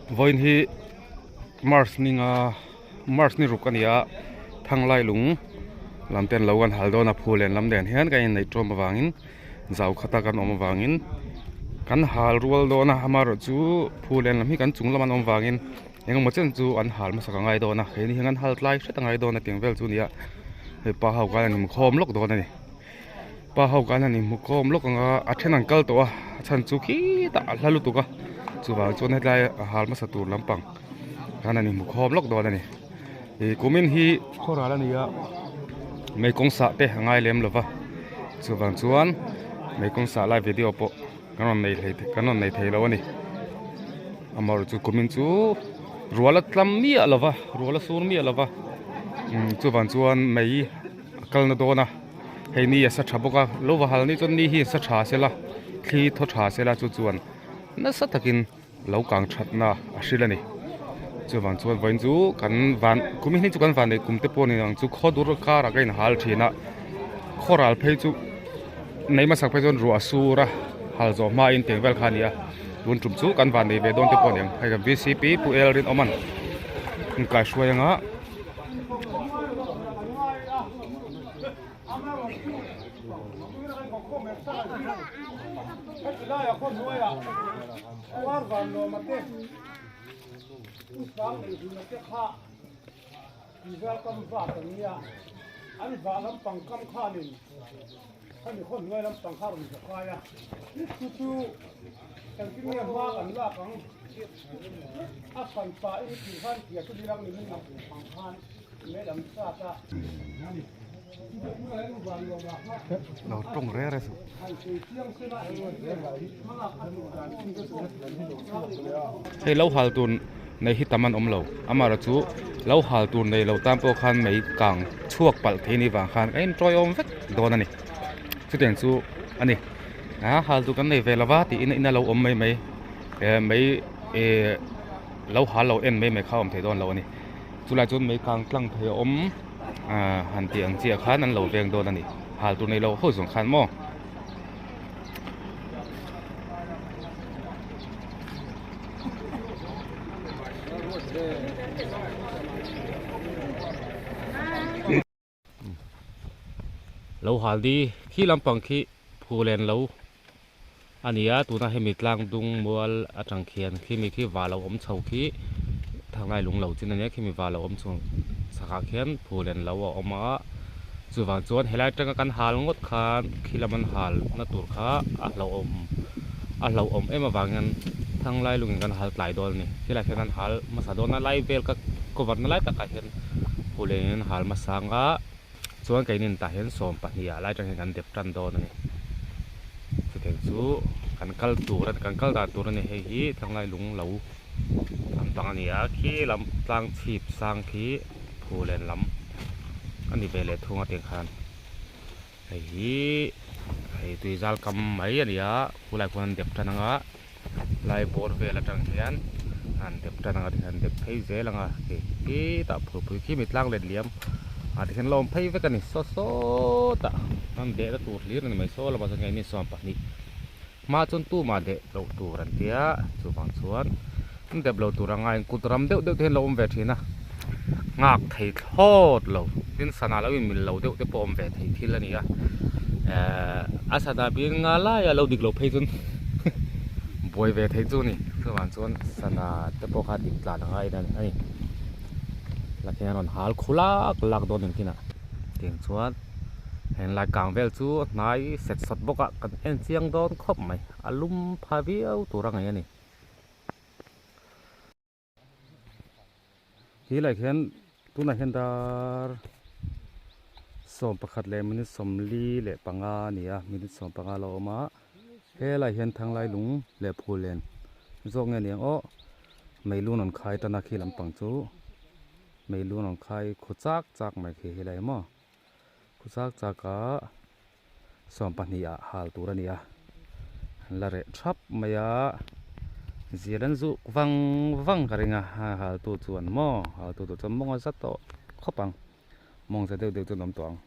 Vawiin hi March ni nga March ni ruk a ni a Thanglai lung lam ten lo kan hal dawn a phul len lam nen hian kan inneih tawm avangin zau khata kan awm avangin kan hal rual dawn a amaherawhchu phul len lam hi kan chung lam an awm vangin engemaw chen chu an hal hmasak a ngai dawn a keini hian kan hal tlai hret a ngai dawn a tiang vel chu a ni a hei pa ho khan an inkhawm lawk dawn a ni. Pa ho khan an inhmu khawm lawk ang a a then an kal tawh a a chhan chu khitah a hla lutuk a chuvang chuan hetlai a hal hmasa tur lampang khan an inhmu khawm lawk dawn a ni ih kumin hi khawral a ni a mei kawng sah te a ngai lem lova chuvang chuan mei kawng sah lai video pawh kan rawn nei hlei kan rawn nei thei lo a ni amaherawhchu kumin chu rual a tlam miah lova rual a sur miah lova chuvang chuan mei a kalna dawn a hei ni a sa tha bawk a lo va hal ni chuan ni hi sa tha sela thli thaw tha sela chu chuan nasa takin lo kang thatna a hril a ni chuvang chuan vawiin chu kan van kum hi chu kan van neih kum te pawh a ni ang chu khaw dur karah ka inhal thin a khaw ral phei chu nei hmasak phei chuan ruah a sur a hal zawh hmain tiang vel kha a ni a tun tum chu kan van nei ve dawn te pawh a ni ang hei kan V C P Pu El Rinawman inkaihruai anga. Lo tawng reng reng suh. Hei lo hal tur nei hi tam an awm lo amaherawh chu lo hal tur nei lo tan pawh khan mei kang chhuak palh thei ni vang khan a intawi awm vek dawn a ni chutiang chu a ni a hal tur kan nei ve lova tiin in a lo awm mai mai mei eh lo hal lo en mai mai kha a awm thei dawn lo a ni chulai chuan mei kang tlang thei a awm ah han tih ang chiah khan an lo veng dawn a ni hal tur nei lo ho zawng khan maw. Lo hal di khi lampang khi phulen lo a ni a tuna hemi tlang dung mual atang khian khimi khi va lo awm chho khi thanglai lung lo chin a nia khimi va lo awm chho chhakah khian phulen lo a awm a chuvang chuan helai atanga kan hal ngawt khan khi lam an hal na tur kha a hlauhawm a hlauhawm em avangin thanglai lungin kan hal tlai dawn a ni khilaiah khian an hal hmasa dawn a lai vel ka cover na lai takah hian phulen in an hal hmasa ang a chuan keini tah hian 12 ah lai atang hian kan dep tan dawn a ni chutiang chu kan kal tur a kan kal dan tur a ni hei hi thanglai lung lo lampang a ni a khi lam tlang chhip sang khi phulen lam a ni ve leh thung a tiang khan hei hi hei tui zal kam mai a ni a khulai khuan an dep tan ang a lai bawr vel atang hian an dep tan ang a tikhian an dep phei zel ang a hei khitah phurpui khi mi tlang let liam ah tikhian la awm phei vek a ni saw sawtah an deh na tur hlir a ni mai saw lamah chuan keini 12 hma chuan tumah deh loh tur an tia chuvang chuan an dep lo tur a ngaiin kut ram deuh deuh te hian lo awm ve thin a nghak thei thlawt lo tin sana lo inmil lo deuh te pawh awm ve thei thil a ni a ehh a sana bik nga laia lo dik lo phei chuan buai ve thei chu a ni chuvang chuan sana te pawh kha dik tlan a ngai a ni la khian a rawn hal khu lak lak dawn engtin ah tiang chuan henglai kang vel chu a hnai set sawt bawk a kan en chiang dawn khawp mai a lum pha viau tur a ngaih a ni. He lai khian tunah hian dar 11 leh minute 45 a ni a minute 15 a lo awm a helaiah hian thanglai lung leh phul len zawk nge ni ang aw meilun rawn khai tan a khi lampang chu meilun rawn khai khu chak chak mai khi helai maw khu chak chak a 12 ah hal tur a ni a an la reh thap mai a zial an zuh vang vang ka ring a hal tu chuan maw hal tu tur chuan mawng a za tawh khawp ang mawng za deuh deuh chu an awm tawh ang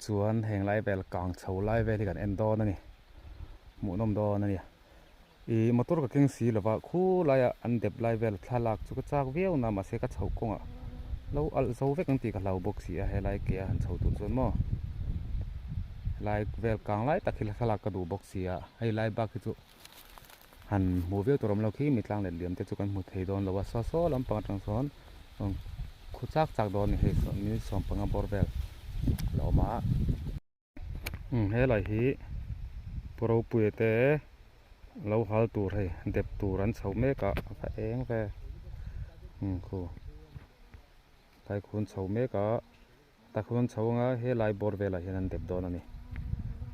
chuan heng lai vel kang chho lai vel hi kan en dawn a ni hmuhnawm dawn a ni. Ih motor ka keng si lova khulaiah an dep lai vel thlalak chu ka chak viau na mahse ka chhoh kawngah lo alh zo vek ang tih ka hlau bawk si a helai ke a han chho tur chuan maw helai vel kang lai tak hi thlalak ka duh bawk si a hei lai bak hi chu han hmuh viau tur awm lo khi mi tlang let liam te chu kan hmu thei dawn lo a saw saw lampang atang sawn khu chak chak dawn a ni hei minute sawmpanga bawr vel a lo awm a. Umm helai hi pu ropuia te lo hal tur hei dep tur an chho mek a a va eng ve umm khu tlai khu an chho mek a tah khuan an chho anga helai bawr velah hian an dep dawn a ni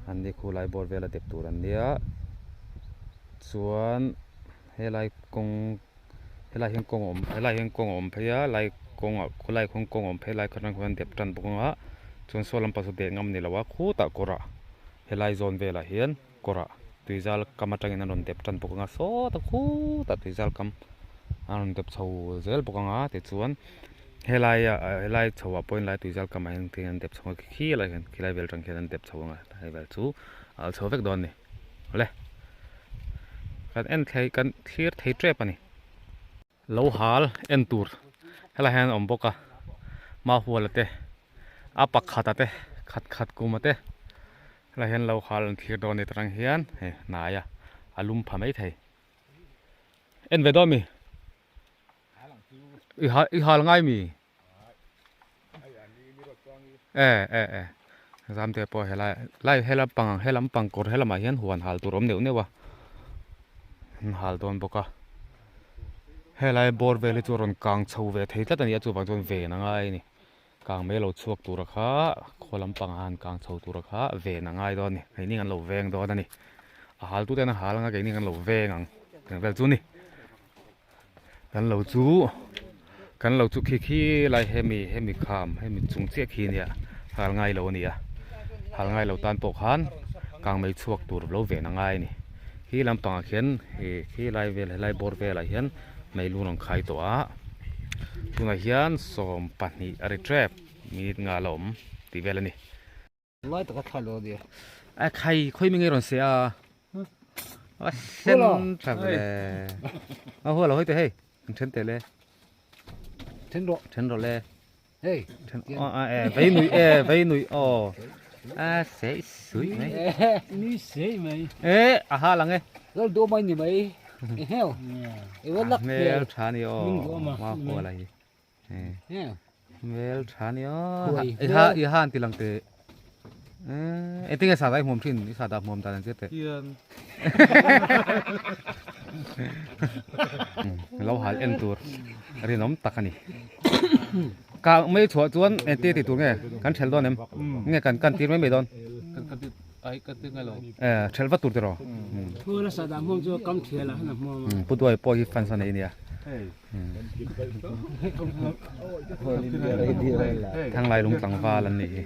an ni khu lai bawr vela dep tur an nia chuan helai kawng helai hian kawng a awm helai hian kawng a awm phei a lai kawngah khawlai khawn kawng a awm phei lai kha atang khuan dep tan bawk anga chuan saw lampang saw deh ngam ni lo a khutah kawrah helai zawn velah hian kawrah tuizal kam atangin an rawn dep tan bawk anga sawta khutah tuizal kam an rawn dep chho zel bawk anga tichuan helai ah helai chho ah pawhin lai tuizal kam ah hian an dep chho anga khi lai hian khilai vel atang khian an dep chho anga hei vel chu a al chho vek dawn a ni. Awle kan en thei kan thlir thei tep a ni. Lo hal en tur helai hian a awm bawk a mahuala te a pakhat a te khat khat kum a te helai hian lo hal an thlir dawn a ni ta rang hian hei hnai a a lum pha mai thei en ve dawn mi i hal i hal ngai mi. E e e zamte pawh helai lai helam pang helam pang kawr helamah hian huan hal tur a awm neuh neuh a an hal dawn bawk a helai bawr vel hi chu a rawn kang chho ve thei tlat a ni a chuvang chuan ven a ngai a ni kang mai lo chhuak tura kha khaw lampangah han kang chho tura kha ven a ngai dawn a ni keini an lo veng dawn a ni a hal tute an hal anga keini an lo veng ang tih vel chu a ni. Kan lo chu kan lo chu khi khi lai hemi hemi kham hemi chung chiah khi nia hal ngai lo a ni a hal ngai lo tan pawh khan kang mai chhuak tur lo ven a ngai a ni khi lampangah khian ih khi lai vel helai bawr velah hian mei lung rawn khai tawh a tunah hian sawm pahnih a ri tep minute nga la awm tih vel a ni. Lai taka thla lo nia. A khai khawi mi nge rawn se a. A sen tha ve. A hual lo hei te hei. An then te le. Then ro. Then ro le. Hei. Then a a e vei nui e vei nui o. A se sui mai. Nui se mai. E a ha lang e. Lal do mai ni mai. E heo. E wa lak hmel tha ni o. Ma hual a hi. Hmel tha ni aw i ha i ha an ti lang teh engtin nge sahdah i hmuam thin i sahdah hmuam dan ang chiah teh lo hal en tur rinawm tak a ni kah mai chhuah chuan engtin tih tur nge kan thelh dawn em nge kan kan tir mai mai dawn thelh vat tur tiraw pu duai pawh hi fans a nei ania. Thanglai lung tlangval an nih hi.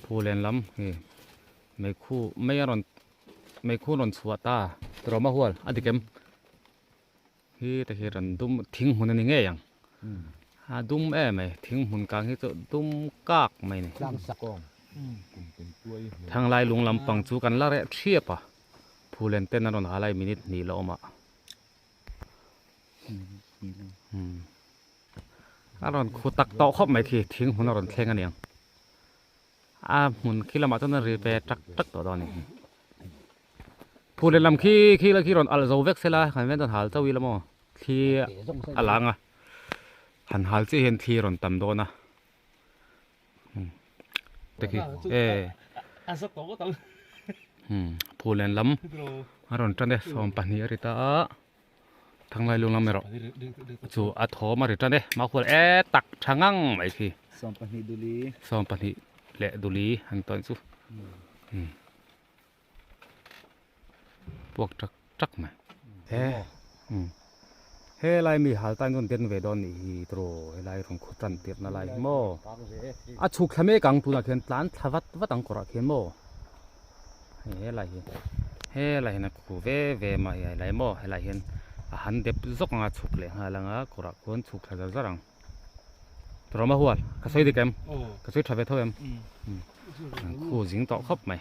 Phulen lam hi meikhu mei a rawn meikhu rawn chhuah ta tawh a hual a dik em hi te hi rawn dum thing hmun a ni ngei ang a dum em mai thing hmun kang hi chu dum kak mai a ni thanglai lung lampang chu kan la reh thiap a phulen ten an rawn hal a minute hnih la awm a a rawn khu tak tawh khawp mai khi thing hmun a rawn thleng a niang a hmun khi lamah chuan a ri ve tak tak tawh dawn a ni. Phul lehlam khi khi la khi rawn alh zo vek sela kan ven chuan hal chauh ila maw thli a lang a han hal chiah hian thli a rawn tam dawn a te khi e phul lehlam a rawn tan e sawm pahnih a ri ta a thanglai lung lam erawh chu a thawm a ri tan e mahhual e tak tha ngang mai khi sawm pahnih leh duli an tawn chu. Puak tak tak mai he helai mi hal tan chuan den ve dawn nih hi tiraw helai rawn khaw tan tirh na lai hi maw a chhuk thla mek ang tunah khian tlan thla vat vat ang kawrah khian maw hei helai hi helai hian a khu ve ve mai a helai maw helai hian a han dep zawk ang a chhuk leh nghal ang a kawrah khuan chhuk thla zar zar ang. Rama hual ka sawi dik em? Ka sawi tha ve tho em? Khu zing tawh khawp mai.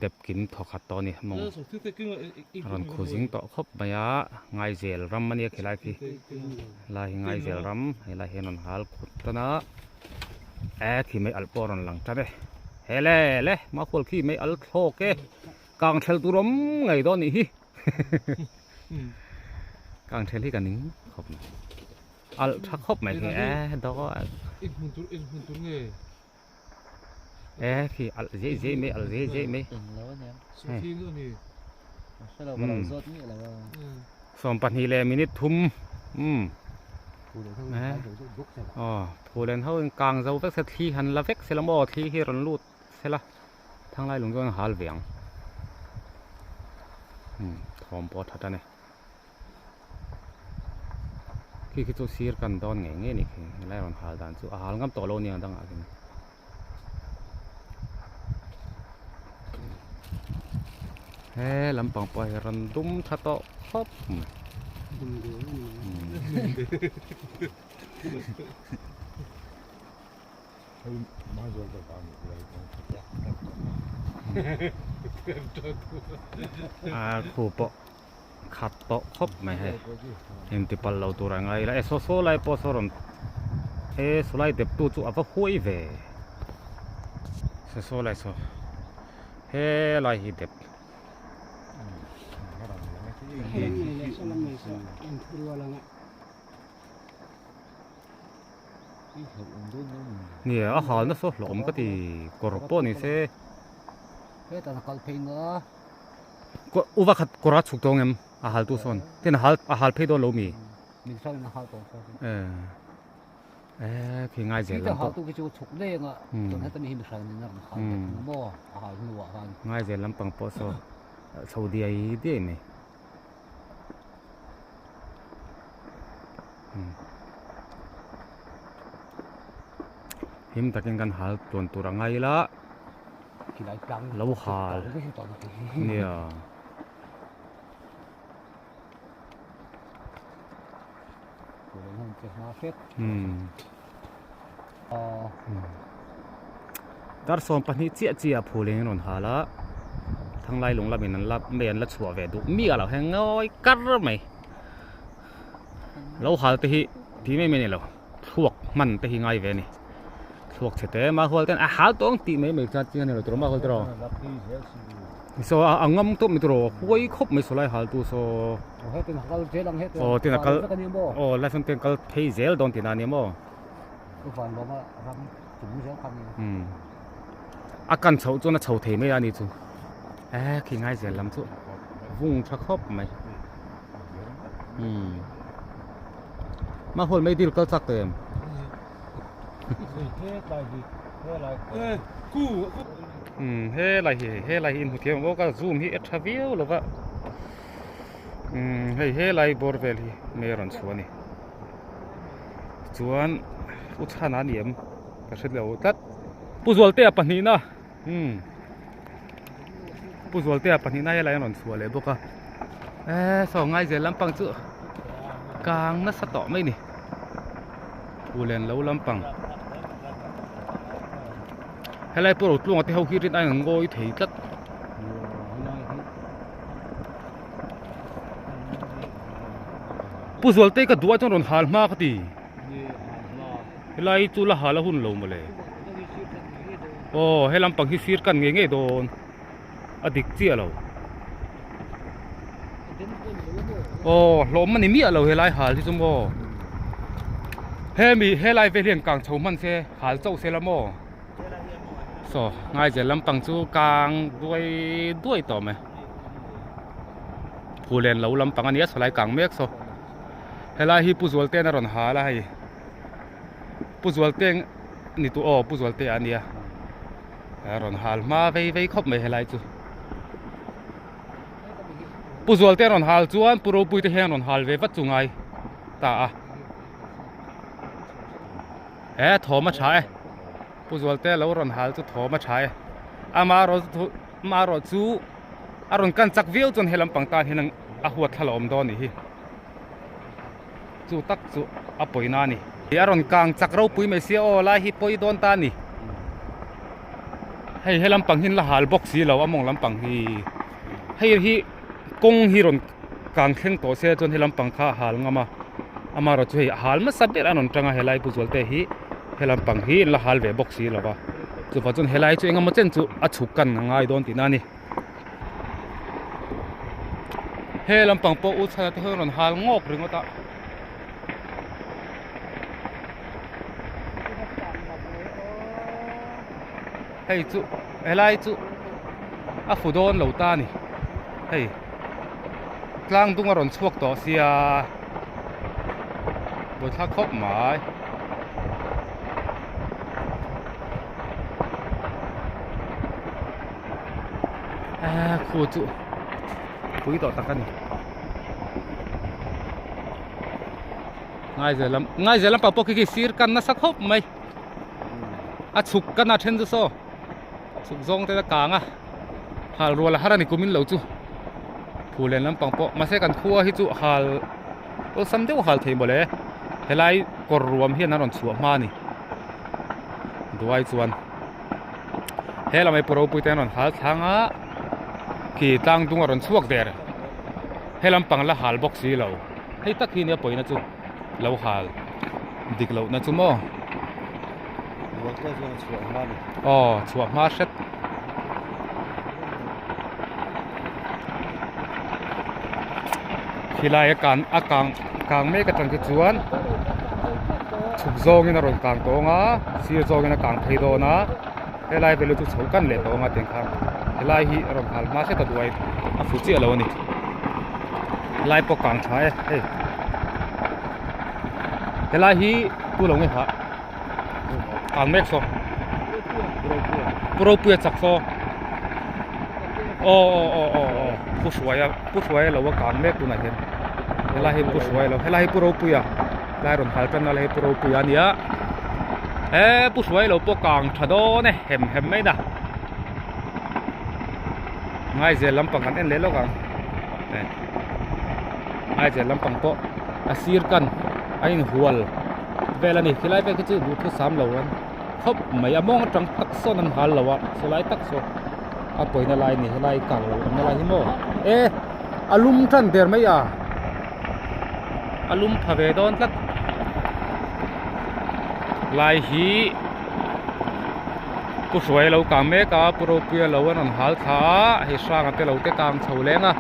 Dep kim thaw khat tawh a ni mawng. A rawn khu zing tawh khawp mai a, Ngaizel ram a nia khilai khi. Helai hi Ngaizel ram, helai hian rawn hal khut tan a. E khi mai alh pawh a rawn lang tan e. Hele le Mahual khi mai al thlawk e. Kang thlel tur awm ngei dawn nih hi. Kang thlel hi ka ning khawp mai. Alh tha khawp mai khi e dawn. E khi alh zeh zeh mai alh zeh zeh mai. 12 leh minute thum umm aw phulen ho in kang zo vek se thli han la vek se la maw thli hi rawn lut sela thanglai lung chuan hal ve ang umm thawm pawh a tha tan e khi khi chu sir kan dawn ngei ngei a ni khi helai rawn hal dan chu a hal ngam tawh lo a nia dangah khian. He lampang pawh hi rawn dum tha tawh khawp mai. A khu pawh khat tawh khawp mai hei inti palh lo tur a ngai ila e saw saw lai pawh saw rawn e saw lai dep tu chu a va huai ve saw saw lai saw helai hi dep. Nia a hal nasa hlawm ka ti kawr pawh ni se. Uva khat kawr a chhuk tawng em a hal tu sawn tin a hal a hal phei dawn lo mi. E khi ngai zel lam pawh. Ngai zel lampang pawh saw chho diai diai mai. Him takin kan hal tluan tur a ngai ila lo hal nia. Dar 12 chiah chiah phulin an rawn hal a thanglai lung lamin an la mei an la chhuah ve duh miah loh hian ngawi kar mai lo hal te hi ti mai mai a ni lo thluak hman te hi ngai ve a ni thluak chhe te mahual ten a hal tawng tih mai mai chuan a ni lo tur mahual te rawh. Saw a ngam tawp mai tawh huai khawp mai saw lai hal tu saw aw tin a kal aw lai sawn ten kal phei zel dawn tihna a ni maw umm a kan chhoh chuan a chho thei mai a ni chu e khi ngai zel lam chu vung tha khawp mai umm mahhual mai dil kal chak tawh em. Umm helai hi helai hi inhmu thiam ang aw ka zoom hi a tha viau lo va umm hei helai bawr vel hi mei a rawn chhuah a ni chuan u chhana a ni em ka hre lo tlat pu zualtea pahnihna umm pu zualtea pahnihna helai a rawn chhuah leh bawk a e saw ngai zel lampang chu kang nasa tawh mai a ni. Phulen lo lampang helai pawh ro tluanga te ho hi rin aiin an ngawi thei tlat. Pu Zualte ka duh ah chuan rawn hal hma ka ti helai chu la hal a hun lo mawle aw he lampang hi sir kan ngei ngei dawn a dik chiah lo aw hlawm a ni miah lo helai hal hi chu maw hemi helai vel hian kang chho hman se hal chauh se la maw saw ngaizel lampang chu kang duai duai tawh mai phulen lo lampang a nia sawlai kang mek saw helai hi pu zualten a rawn hal a hei pu zualten ni tu aw pu zualte a nia. A rawn hal hma vei vei khawp mai helai chu. Pu Zualte a rawn hal chuan Pu Ropuite hian rawn hal ve vat chu ngai ta a. He thawm a tha e. Pu Zualte lo rawn hal chu thawm a tha e. Ama erawh chu a rawn kan chak viau chuan he lampang tan hian a huat thla la awm dawn a nih hi. Chu tak chu a pawina a ni. A rawn kang chak ropui mai sia aw lai hi pawi dawn ta a ni. Hei he lampang hi an la hal bawk si lo a mawng lampang hi. Hei hi kawng hi rawn kang thleng tawh se chuan he lampang kha a hal ngam a. Amaherawhchu hei a hal hmasa ber a rawn tang a helai Pu Zualte hi he lampang hi an la hal ve bawk si lo va. Chuvang chuan helai chu engemaw chen chu a chhuk kan a ngai dawn tihna a ni. He lampang pawh u chhana te hian a rawn hal ngawk ringawt a. Hei chu helai chu a fu dawn lo ta a ni hei tlang dung a rawn chhuak tawh sia buaithlak khawp mai. Eee khu chu pui tawh tak a ni. Ngaizel lam Ngaizel lampang pawh khi khi sir kan nasa khawp mai a chhuk kan a then chu saw chhuk zawng te a kang a hal rual a har a ni kumin lo chu phulen lampang pawh mahse kan khua hi chu hal awlsam deuh hal thei mawle helai kawr ruam hian an rawn chhuah hma a ni duai chuan he lamah hi pu ropui te an rawn hal thlang a khi tlang dung a rawn chhuak der he lampang la hal bawk si lo hei tak hi nia pawina chu lo hal dik loh na chu maw aw chhuah hma hret khilai a kan a kang kang mek atang te chuan chhuk zawngin a rawn kang tawng a sir zawngin a kang phei dawn a helai vel chu chho kan leh tawng a tiang khan helai hi a rawn hal hma hret a duai a fu chiah lo a ni helai pawh kang tha e hei helai hi tu lo nge hah kang mek saw pu ropuia chak saw aw aw aw aw aw pu hruaia pu hruaia lo a kang mek tunah hian helai hi pu hruaia lo helai hi pu ropuia helai rawn hal tan na lai hi pu ropuia a nia he pu hruaia lo pawh kang tha dawn e hem hem mai na ngaizel lampang kan en leh lawk ang ngaizel lampang pawh a sir kan a inhual vel a ni khilai vel khi chu duhthusam lo an khawp mai a mawng atang tak sawn an hal lo a sawlai tak saw a pawina lai a ni helai kang lo awmna lai hi maw e a lum tan der mai a a lum pha ve dawn tlat lai hi pu hruai a lo kang mek a pu ropuia lo an rawn hal thla a hei hranga te lo te kang chho leng a.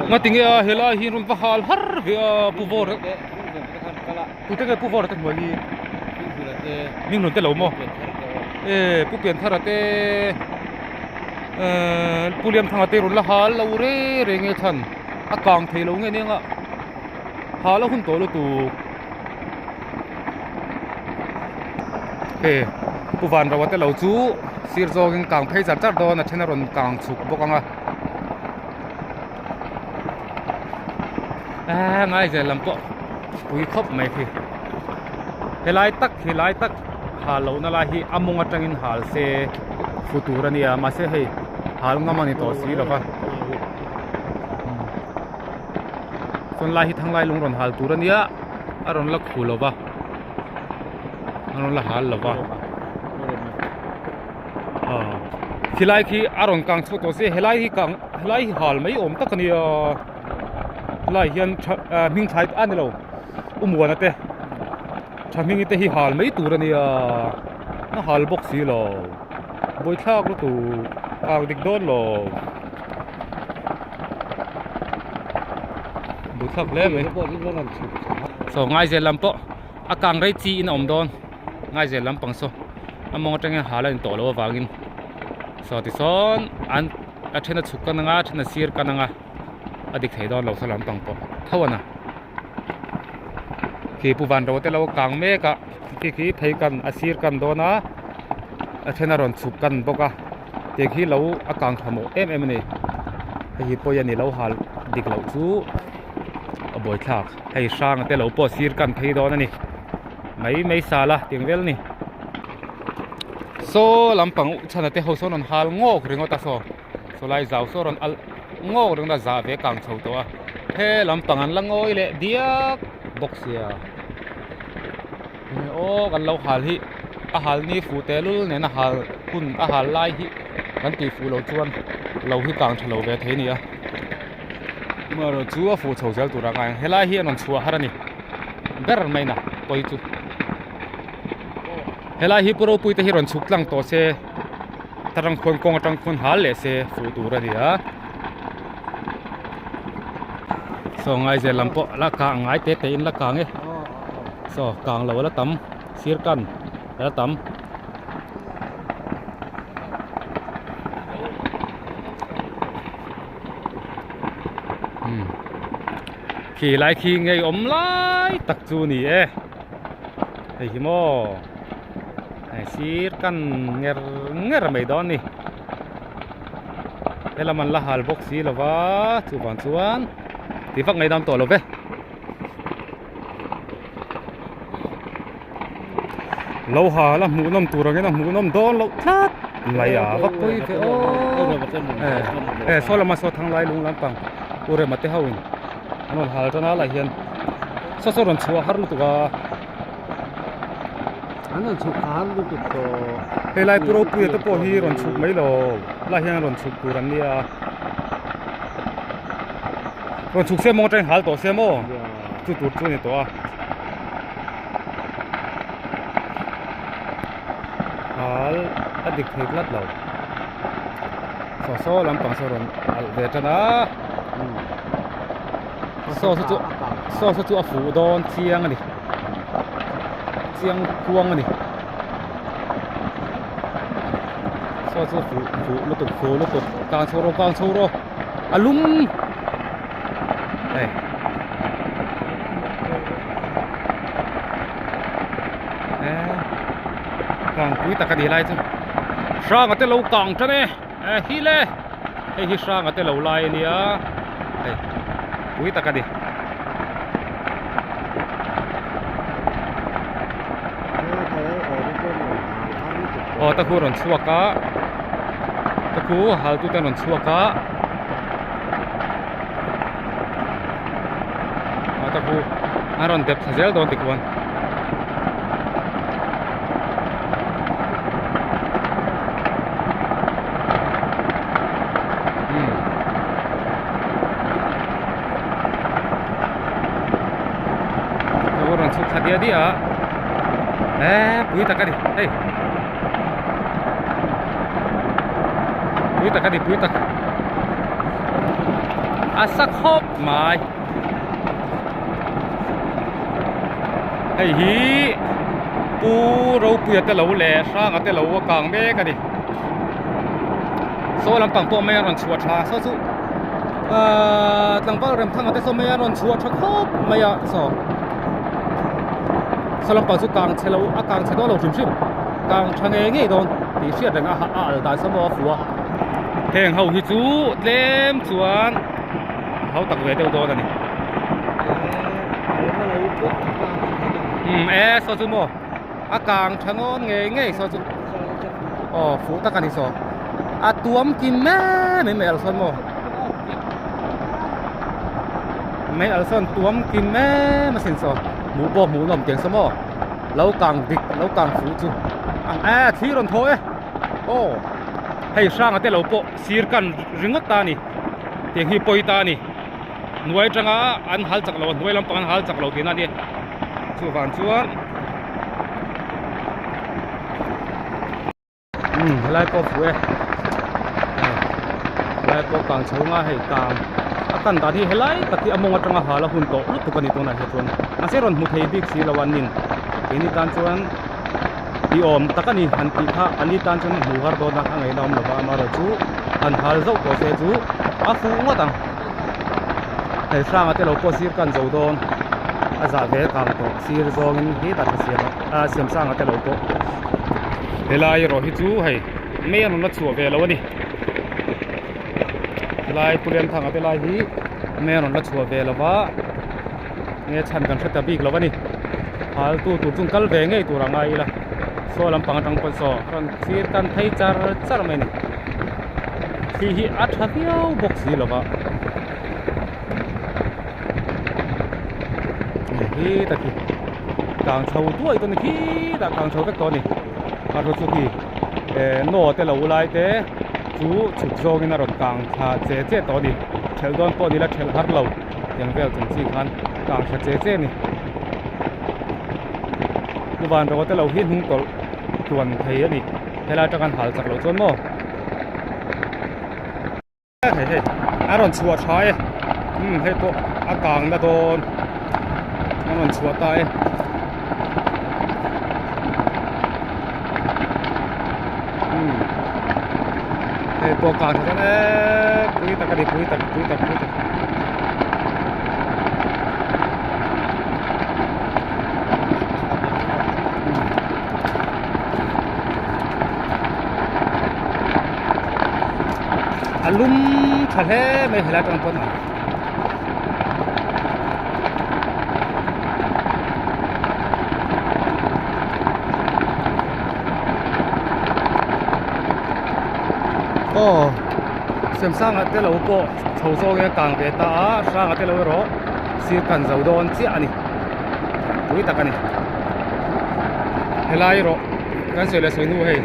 Nga tinge a helai hi rawn va hal har ve a pu vawr tute nge pu vawr te hnuai hi ming hlun te lo maw e pu pianthara te ehh pu liamthanga te rawn la hal lo re re nge chhan a kang thei lo nge nia nga hal a hun tawh lutuk he pu vanroa te lo chu sir zawngin kang phei char char dawn a then a rawn kang chhuk bawk ang a eee ngaizel lam pawh pui khawp mai khi helai tak helai tak hal lohna lai hi a mawng atangin hal se fu tur a nia mahse hei hal ngam a ni tawh si lova chuan lai hi thanglai lung rawn hal tur a nia a rawn la khu lova a rawn la hal lova aw khilai khi a rawn kang chhuak tawh se helai hi kang helai hi hal mai awm tak a nia helai hian tha ah hming thlai a ni lo u muana te tha hming te hi hal mai tur a nia a hal bawk si lo buaithlak lutuk kang dik dawn lo. Buaithlak hle mai saw ngaizel lam pawh a kang rei chi in a awm dawn ngaizel lampang saw a mawng atangin hal a in tawh loh avangin saw tisawn an a then a chhuk kan anga a then a sir kan anga a dik thei dawn lo saw lampang pawh tho a na khi pu van ro te lo kang mek a khi khi phei kan a sir kan dawn a a then a rawn chhuk kan bawk a. Tiang hi lo a kang tha mawh em em a ni hei hi pawi a ni lo hal dik loh chu a buaithlak hei hrang te lo pawh sir kan phei dawn a ni mai mai sal a tiang vel a ni saw lampang chhana te ho sawn rawn hal ngawk ringawt a saw saw lai zau saw rawn alh ngawk ringawt a zah ve kang chho tawh a. He lampang an la ngawi leh diak bawk sia. Aw kan lo hal hi a hal ni fuh teh lul nen a hal hun a hal lai hi kan tih fuh loh chuan lo hi kang tha lo ve thei a ni a. Amaherawh chu a fuh chho zel tur a ngai ang helai hi a rawn chhuah har a ni ber mai na pawi chu. Helai hi pu ropui te hi rawn chhuk tlang tawh se tarang khuan kawng atang khuan hal leh se fuh tur a ni a. Saw ngaizel lam pawh la kang ngai te te in la kang e saw kang lo la tam sir kan la tam. Khi lai khi ngei awm lai tak chu ni e hei hi maw hei sir kan nger nger mai dawn a ni helam an la hal bawk si lo va chuvang chuan ti vak ngaidam tawh lo ve. Lo hal a hmuh nawm tur angin a hmuh nawm dawn loh tlat mai a va pawi ve aw eh saw lama saw thang lai lung lampang u rema te ho in an rawn hal tan a lai hian saw saw rawn chhuah har lutuk a an rawn chhuk har lutuk tawh hei lai pu ropuia te pawh hi rawn chhuk mai lo lai hian rawn chhuk tur an nia rawn chhuk se maw atangin hal tawh se maw chu tur chu a ni tawh a. Hal a dik thei tlat lo saw saw lampang saw rawn alh ve tan a saw saw chu saw saw chu a fuh dawn chiang a ni chiang kuang a ni saw chu fuh fuh lutuk fuh lutuk kang chho rawh kang chho rawh a lum hei. Kang pui tak a ni lai chu hranga te lo kang tan e eh hi le hei hi hranga te lo lai a nia hei pui tak a ni. Aw ta khu rawn chhuak a ta khu hal tu te an rawn chhuak a. A ta khu a rawn dep thla zel dawn tikhuan umm ta khu rawn chhuk thla diah diah a eee pui tak a ni hei pui tak a ni pui tak. A sa khawp mai hei hi pu ropuia te lo leh hranga te lo a kang mek a ni saw lampang pawh mai a rawn chhuah tha saw chu ahh tlangval remthanga te saw mai a rawn chhuah tha khawp mai a saw saw lampang chu kang chhe lo a kang chhe dawn lo hrim hrim kang tha ngei ngei dawn tih hriat reng a a al dan saw maw a fuh a. Heng ho hi chu tlem chuan a hau tak ve deuh dawn a ni. Umm e saw chu maw a kang tha ngawn ngei ngei saw chu aw fuh tak a ni saw a tuam kim em em mai alh sawn maw mai alh sawn tuam kim em asin saw hmuh pawh hmuh nawm tiang saw maw lo kang dik lo kang fuh chu ang e thli rawn thaw e. Aw hei hranga te lo pawh sir kan ringawt ta a ni tiang hi pawi ta a ni hnuai atanga an hal chak lo a hnuai lampang an hal chak lo tihna a ni chuvang chuan umm helai pawh a fuh e helai pawh kang chho nga hei kang a kan dan hi helai tak hi a mawng atanga hal a hun tawh lutuk a ni tunah hian chuan mahse rawn hmu thei bik si lo a nin keini tan chuan. Ti awm tak a ni han tih kha a ni tan chuan hmuh har dawn a a ngaihna awm lova amaherawhchu han hal zauh tawh se chu a fuh ngawt ang. Hei hranga te lo pawh sir kan zo dawn a zah ve kang tawh sir zawngin hetah tha siam a siam sanga te lo pawh helai erawh hi chu hei mei an rawn la chhuah ve lo a ni helai Pu Lianthanga te lai hi mei an rawn la chhuah ve lova. Nge chhan kan hre ta bik lo a ni. Hal tu tur chung kal ve ngei tur a ngai ila. Saw lampang atang pawh saw rawn thlir tan phei char char mai a ni. Thli hi a tha viau bawk si lo va. Khi ta khi kang chho duai dawn a ni khitah kang chho vek tawh a ni a rawh chu khi eh naw te lo lai te chu chhuk zawngin a rawn kang thla che che tawh a ni thelh dawn pawh ni la thelh har lo tiang vel chung chi khan kang thla che che a ni chuvan rawh te lo hi hnung tawlh tluan thei a ni helai atang an hal chak loh chuan maw. Hei hei a rawn chhuah tha e umm hei pawh a kang na dawn a rawn chhuah ta e umm hei pawh a kang tha dawn e pui tak a ni pui tak pui tak pui tak. A lum tha hle mai helai atang pawn a aw Semsanga te lo pawh chho zawng in a kang ve ta a Hranga te lo erawh sir kan zo dawn chiah a ni pui tak a ni helai erawh kan sawi leh sawi hnu hei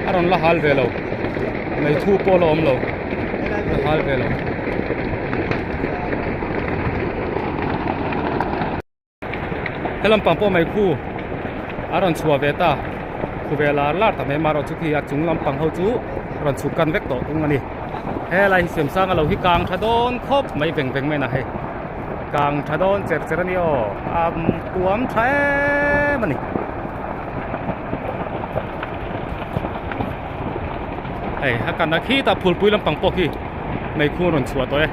a rawn la hal ve lo mei thu pawh la awm lo la hal ve lo he lampang pawh mei khu a rawn chhuah ve ta khu ve lar lar ta mai amaherawhchu khi a chung lampang ho chu rawn chhuk kan vek tawh thung a ni helai hi siamsanga lo hi kang tha dawn khawp mai veng veng mai na hei kang tha dawn cher cher a ni aw a tuam tha em a ni. Hei a kanna khitah phulpui lampang pawh khi meikhu a rawn chhuah tawh e.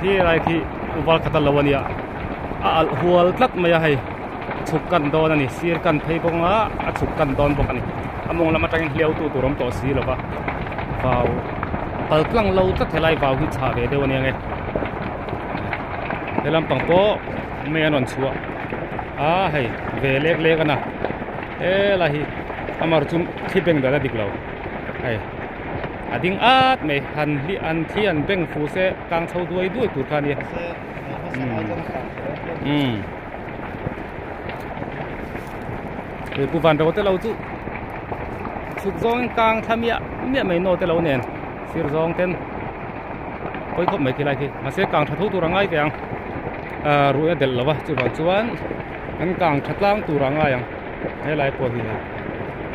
Khi lai khi val khat a lo a nia a alh hual tlat mai a hei chhuk kan dawn a ni sir kan phei bawk a a chhuk kan dawn bawk a ni a mawng lam atangin hliau tu tur awm tawh si lo va vau pal tlang lo tlat helai vau hi chhah ve deuh a nia nge. He lampang pawh mei an rawn chhuah a hei ve lek lek a na helai hi amar chu thli beng dan a dik lo hei a ding at mai han hli an thli an beng fu se kang chho duai duai tur kha a nia umm he pu van ro te lo chu chhuk zawngin kang thla miah miah mai naw te lo nen sir zawng ten. Pawi khawp mai khi lai khi mahse kang tha tho tur a ngai ve ang ah ruih a delh lo va chuvang chuan an kang tha tlang tur a ngai ang helai pawh hi hei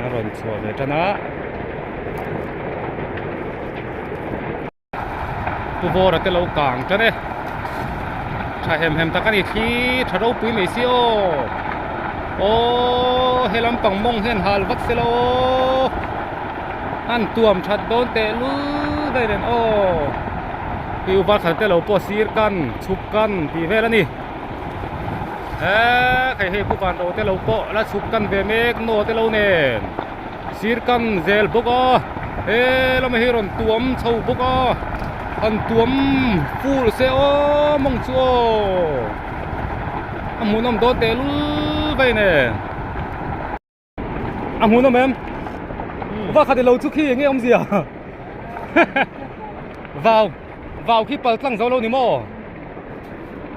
a rawn chhuah ve tan a pu vawra te lo kang tan e tha hem hem tak a ni thli tha ropui mai si aw aww he lampang mawng hian hal vak se la aw. An tuam that dawn teh lul daih nen aw hi upa khat te lo pawh sir kan chhuk kan tih vel a ni eee hei hei pu van ro te lo pawh la chhuk kan ve mek naw te lo nen sir kan zel bawk a he lamah hi rawn tuam chho bawk a han tuam fur se aw mawng chu aw a hmuhnawm dawn teh lul daih nen. A hmuhnawm em? Va khat ilo chu khi enge awmzia? Vau, vau khi pal tlang zo lo ni maw?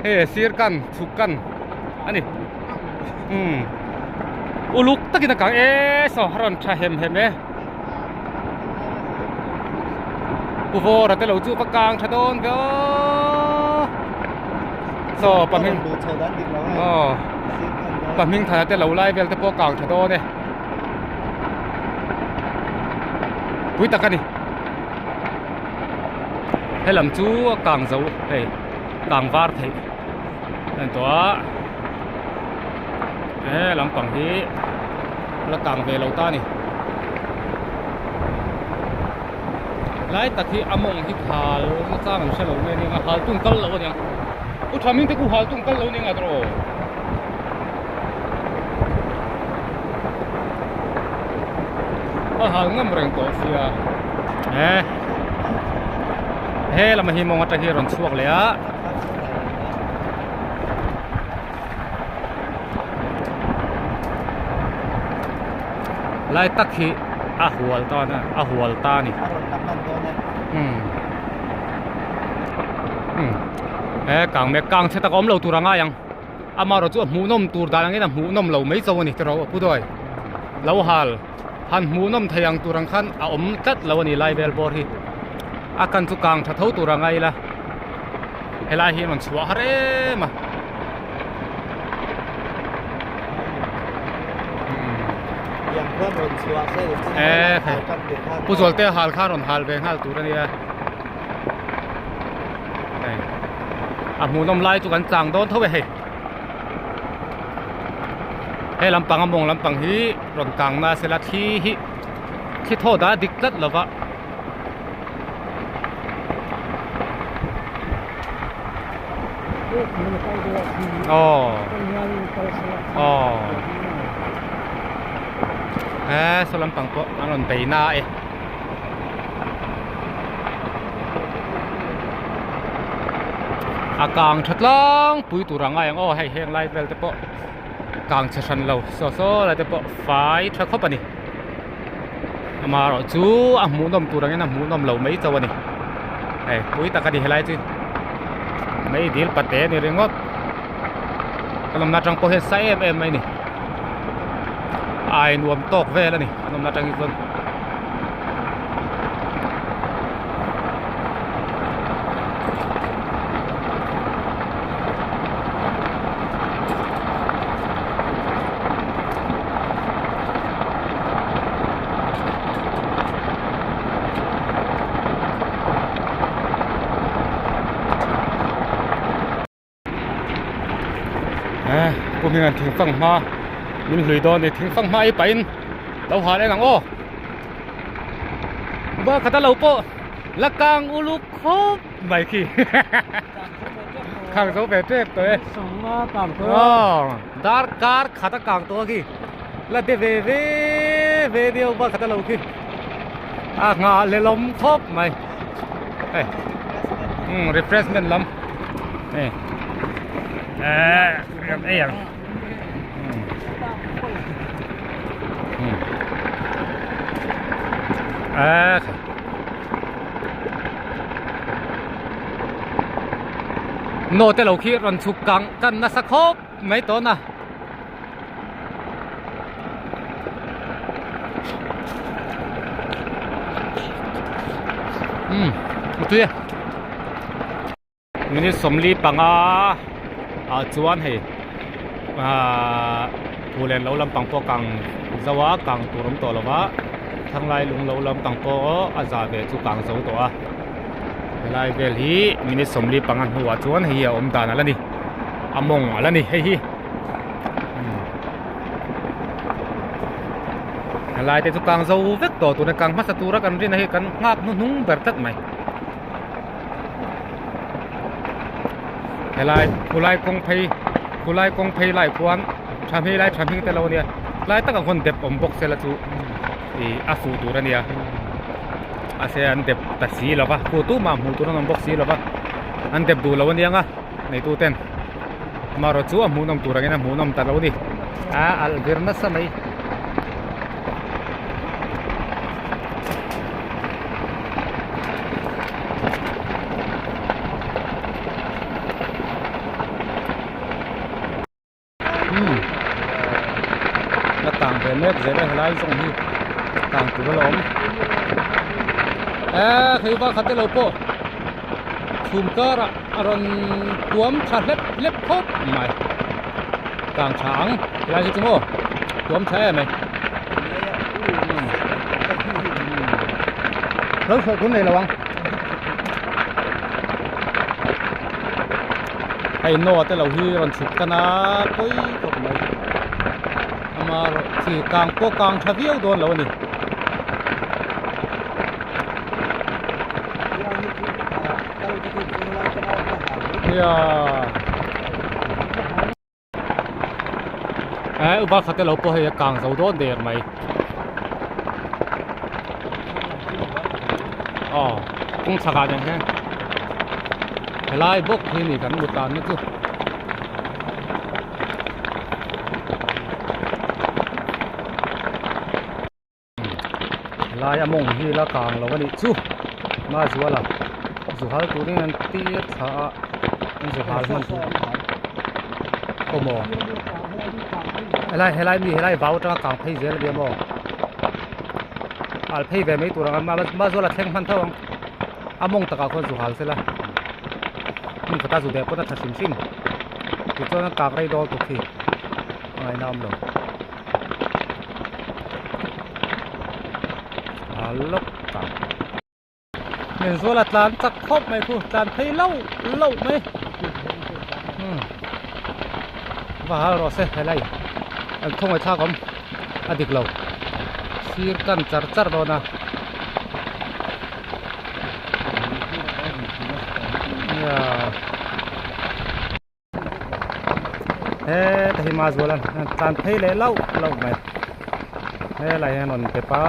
He sir kan, chhuk kan a ni. Umm uluk takin a kang e saw a rawn tha hem hem e. Pu Vawra te lo chu va kang tha dawn ve aw. Saw pahming aw pahming thana te lo lai vel te pawh kang tha dawn e. Pui tak a ni. Helam chu a kang zo hei kang var theih a ni tawh a. He lampang hi la kang ve lo ta a ni. Lai tak hi a mawng hi khal na chang an hre lo nge nia hal tung kal lo ania u tha ming te khu hal tung kal lo nia tawh a hal ngam reng tawh sia he he lamah hi mawng atang hi a rawn chhuak leh a. Lai tak hi a hual ta a hual ta a ni. A rawn lang hman dawn e. Umm. He kang mek kang chhe tak a awm lo tur a ngai ang amaherawh chu a hmuhnawm tur dan angin a hmuhnawm lo mai chauh a ni tiraw a pu dawi lo hal han hmuhnawm thei ang tur ang khan a awm tlat lo a ni lai vel bawr hi a kan chu kang tha tho tur a ngai ila helai hi a rawn chhuah har em a. Pu Zualte hal kha rawn hal ve nghal tur a nia. Hei a hmuhnawm lai chu kan chang dawn tho e hei. He lampang a mawng lampang hi rawn kang na sela thli hi thli thaw dah dik tlat lova. Aw aw he saw lampang pawh an rawn bei na e. A kang tha tlangpui tur ang ai ang aw hei heng lai vel te pawh kang chhe hran lo saw saw lai te pawh fai tha khawp a ni amaherawh chu a hmuhnawm tur angin a hmuhnawm lo mai chauh a ni hei pui tak a ni helai chu mei dil pate a ni ringawt ka lawmna atang pawh hian sa em em mai a ni ai nuam tawk vel a ni ka lawmna atang hi chuan. Eh pu hming an thing fang hma min hlui dawn a ni thing fang hma ei pahin lo hal en ang aw va khat a lo pawh la kang uluk khawp mai khi khang zo ve tep tawh e aw dar kar khat a kang tawh a khi la de ve ve ve viau va khat a lo khi a nghah lelawm khawp mai hei umm refreshment lam hei ehh kan ei ang umm ehh naw te lo khi rawn chhuk kang tan nasa khawp mai tawn a. Umm a tui e minute 45 ah chuan hei ahh phullen lo lampang pawh kang zo a kang tur awm tawh lo va thanglai lung lo lampang pawh a za ve chu kang zo tawh a helai vel hi minute 45 hnuah chuan hei hi a awm dan a la ni a mawng a la ni hei hi. Helai te chu kang zo vek tawh tuna kang hmasa tura kan rin a hi kan nghak hnuhnung ber tlat mai helai khulai kawng phei khulai kawng phei lai khuan tha hmel lai tha hming te lo ania tlai takah khuan dep awm bawk sela chu ih a fuh tur ania mahse an dep ta si lova hu tumah hmuh tur an awm bawk si lova an dep duh lo aniang a neitu ten. Amaherawh chu a hmuhnawm tur angin a hmuhnawm ta lo a ni a alh vir nasa mai. Umm la tang ve mek zel a helai zawng hi tang tur a la awm eee hei va khat te lo pawh chhum karah a rawn tuam tha hlep hlep khawp mai kang tha ang helai hi chu maw tuam tha em e lo chhuah tur nei lo ang hei naw te lo hi rawn chhuk tan a pawi khawp mai amaherawh chi kang pawh kang tha viau dawn lo a ni. Eh upa khat te lo pawh hei a kang zo dawn der mai aw kawng chhak ah nen hian helai bawk hi ni kan mut dan na chu. Helai a mawng hi la kang lo a nih chu Mazuala zu hal turin an tir thla a. An zu hal hman tur khaw maw helai helai mi helai vau atanga kang phei zel ania maw hal phei ve mai tur ang a ma zuala thleng hman tho ang a mawng takah khuan zu hal sela hmun khata zu deh pawn a tha hrim hrim tichuan a kak rei dawl tuk hi a ngaihna awm lo hal lawk ang. Menzuala tlan chak khawp mai khu tlan phei lauh lauh mai umm va hal rawh se helai an khawngaih thlak awm a dik lo sir kan char char dawn a nia heta hi Mazuala tlan phei leh lauh lauh mai helai hian rawn pe pa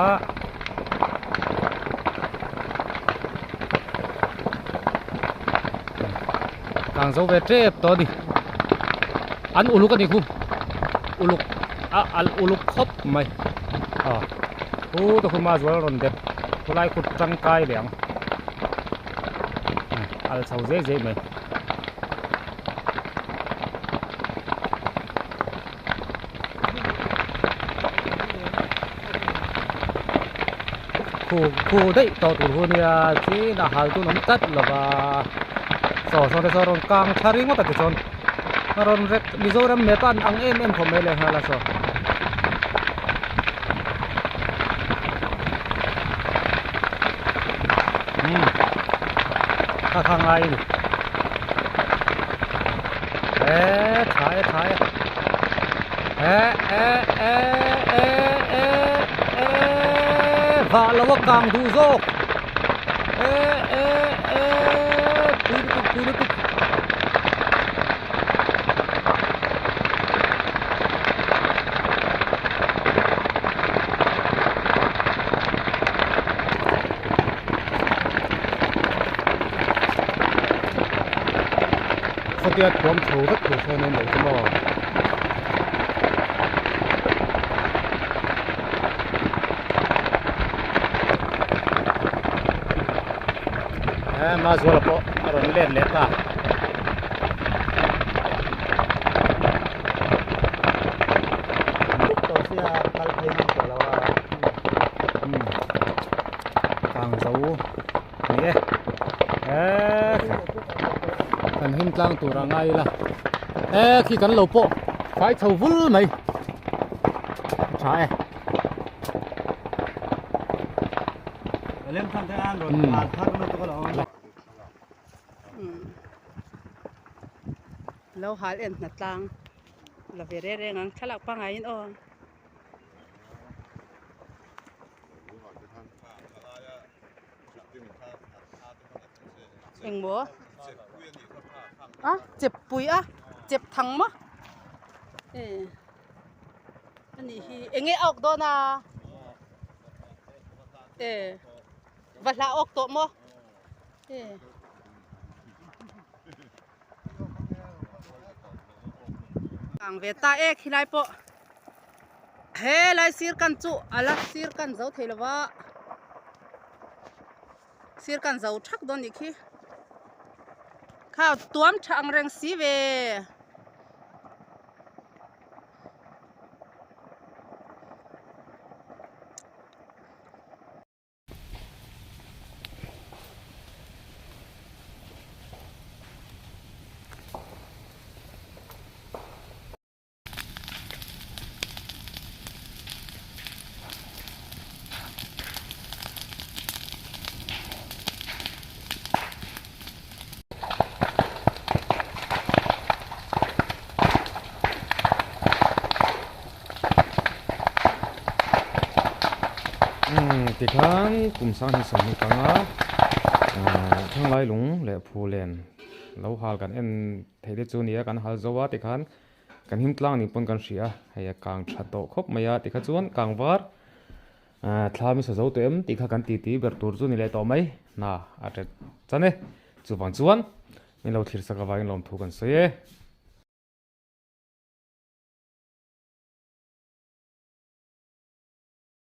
kang zo ve tep tawh a ni an uluk a ni khu uluk a alh uluk khawp mai aw hu te khu Mazuala rawn dep khulai khu tangkai leh ang alh chho zei zei mai. Khu khu daih tawh tur hu nia chin a hal tun awm tlat lo va saw saw te saw rawn kang thla ringawt a tichuan a rawn rek Mizoram map a an ang em em khawp mai leh nghal a saw. Umm kha kha ngai a ni e tha e tha e e e e e e e vah lo a kang duh zawk e e e pui lutuk pui lutuk. Khawtia thuam chho vek tur sawn a awm lo chu maw. He Mazuala pawh a rawn let leh ta. Kang zo ni e he kan him tlang tur a ngai ila he khi kan lo pawh fai chho vul mai tha e. Lo hal en hna tlang la ve reng reng ang thlalak pangaiin aw. Engmaw a chep pui a chep thang maw e ani hi enge a awk dawn a e va hla awk tawh maw e. Ang ve ta e khilai pawh helai sir kan chu ala sir kan zo thei lova sir kan zo thak dawn nih khi kha tuam tha ang reng si ve. Tikhan kum sang hi sawmhnih panga thanglai lung leh phulen lo hal kan en theih te chu nia kan hal zo a tikhan kan him tlang nih pawn kan hria a hei a kang tha tawh khawp mai a tikha chuan kang var thla mi sa zo tawh em tih kha kan titi ber tur chu ni leh tawh mai hna a ṭet chan e chuvang chuan min lo thlir sak avangin lawmthu kan sawi e.